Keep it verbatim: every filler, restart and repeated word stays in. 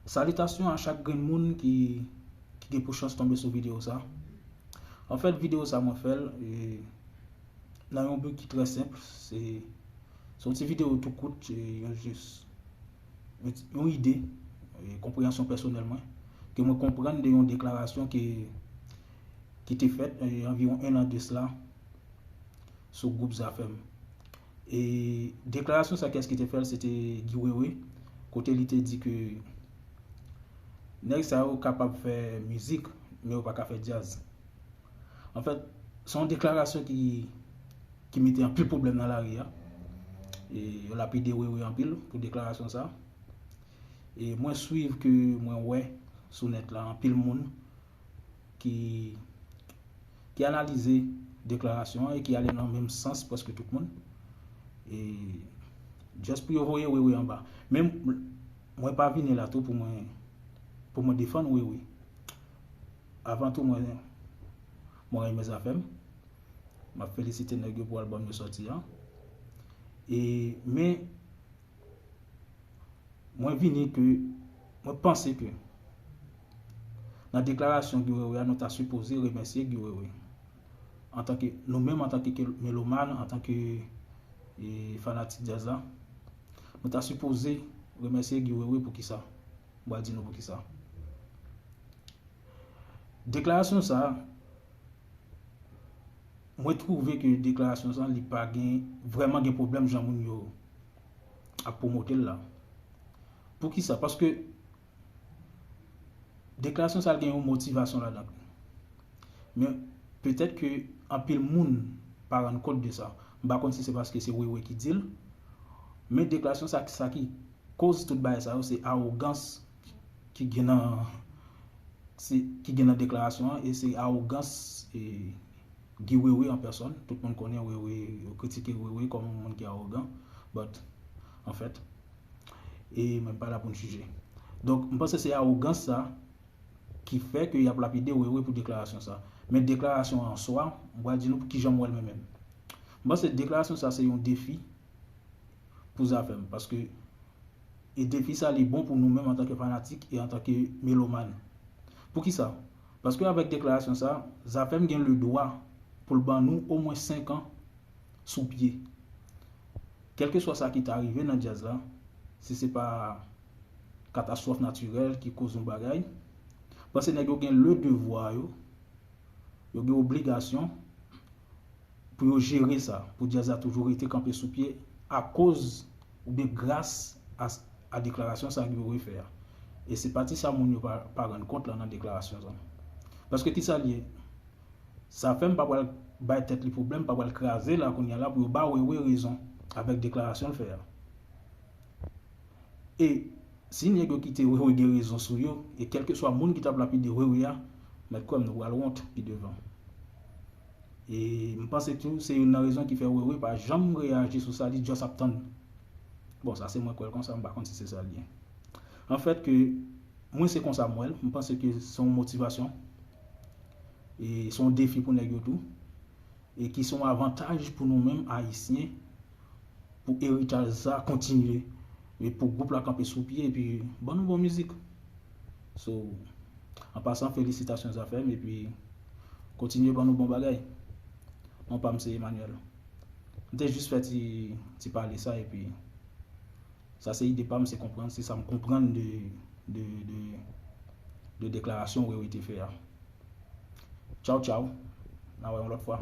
Salitasyon a chak grenn moun ki, ki gen pou chans tonbe sou videyo sa. Anfèt, videyo sa mwen fè l e, nan yon bi ki trè senp. Se, se yon ti videyo tou kout, e, yon jis, yon, yon ide, e, konpreyansyon pèsonèl mwen, ke mwen konprann de yon deklarasyon ke, ki te fèt, e, anviwon en an de sila sou gwoup Zafèm. E deklarasyon sa, kiyès ki te fè l? Se te Guy Wewe, kote li te di ke nèg sa yo kapab fè mizik, men yo pa ka fè djaz. Anfèt, se yon deklarasyon ki, ki mete anpil pwoblèm nan lari a. E yo lapide Wewe anpil pou deklarasyon sa. E mwen swiv ke mwen wè sou nèt la anpil moun ki, ki analize deklarasyon an e ki ale nan menm sans prèske tout moun. E just pou yo voye Wewe anba. Men mwen pa vini la tou pou mwen, pou mwen defann Wewe. Avan tou, mwen, mwen renmen Zafèm. M ap felisite nèg yo pou albòm yo sòti an. E, men, mwen vini ke, mwen panse ke nan deklarasyon Guy Wewe a, nou ta sipoze remèsye Guy Wewe. Antanke, nou menm antanke ke melomàn, antanke, e, fanatik djaz la, nou ta sipoze remèsye Guy Wewe. Poukisa? M pral di nou poukisa. Deklarasyon sa, mwen twouve ke deklarasyon sa, li pa gen, vrèman gen pwoblèm jan moun yo ap pwomote l la. Poukisa? Paske deklarasyon sa, l gen yon motivasyon ladan l. Men petèt ke anpil moun pa rann kont de sa. M pa konn si se paske se Wewe ki di l, men deklarasyon sa, sa ki koz tout bagay sa yo, se awogans ki gen nan, se, ki gen nan deklarasyon an, e se awogans, e, Guy Wewe an pèsòn. Tout moun konnen Wewe, yo kritike Wewe kòm yon moun ki awogan, but, anfèt, e mwen pa la pou n jije. Donk, m panse se awogans sa ki fè ke y ap lapide Wewe pou deklarasyon sa. Men deklarasyon an swa, m pral di nou pou kijan m wè l mwen menm. M panse deklarasyon sa se yon defi pou Zafèm, paske e defi sa, li bon pou nou menm antanke fanatik e antanke melomàn. Poukisa? Paske avèk deklarasyon sa, Zafèm gen ledwa pou l ban nou omwen senk an sou pye. Kèlkeswa sa ki ta rive nan djaz la, si se pa katastwòf natirèl ki koz yon bagay, m panse nèg yo gen ledevwa yo, yo gen obligasyon pou yo jere sa, pou djaz la toujou rete kanpe sou pye akoz oubyen gras a, a deklarasyon sa Guy Wewe fè a. E se pati sa moun yo pa, pa rann kont la nan deklarasyon sa. Paske kisa l ye? Zafèm pa pral bay tèt li pwoblèm, pa pral kraze la kounye a la pou yo ba Wewe rezon avèk deklarasyon l fè a. E si nèg yo kite Wewe gen rezon sou yo, e kèlkeswa moun ki t ap lapide Wewe a, mèt kwè m, nou pral wont pi devan. E m panse tou, se youn nan rezon ki fè Wewe pa janm reyaji sou sa, li just ap tann. Bon, sa se mwen k wè l konsa, m pa konn si se sa l ye. Anfèt, ke mwen se konsa m wè l, m panse ke se yon motivasyon, e se yon defi pou nèg yo tou, e ki se yon avantaj pou nou menm Ayisyen, pou eritaj sa kontinye, e pou gwoup la kanpe sou pye, epi ban nou bon mizik. So, an pasan, felisitasyon Zafèm, epi kontinye ban nou bon bagay. Non pa m se Emmanuel. M te jis fè ti, ti pale sa, epi sa se ide pa m, se konprann, se sa m konprann de, de, de, de deklarasyon Wewe te fè a. Tchaw, tchaw. N a wè yon lòt fwa.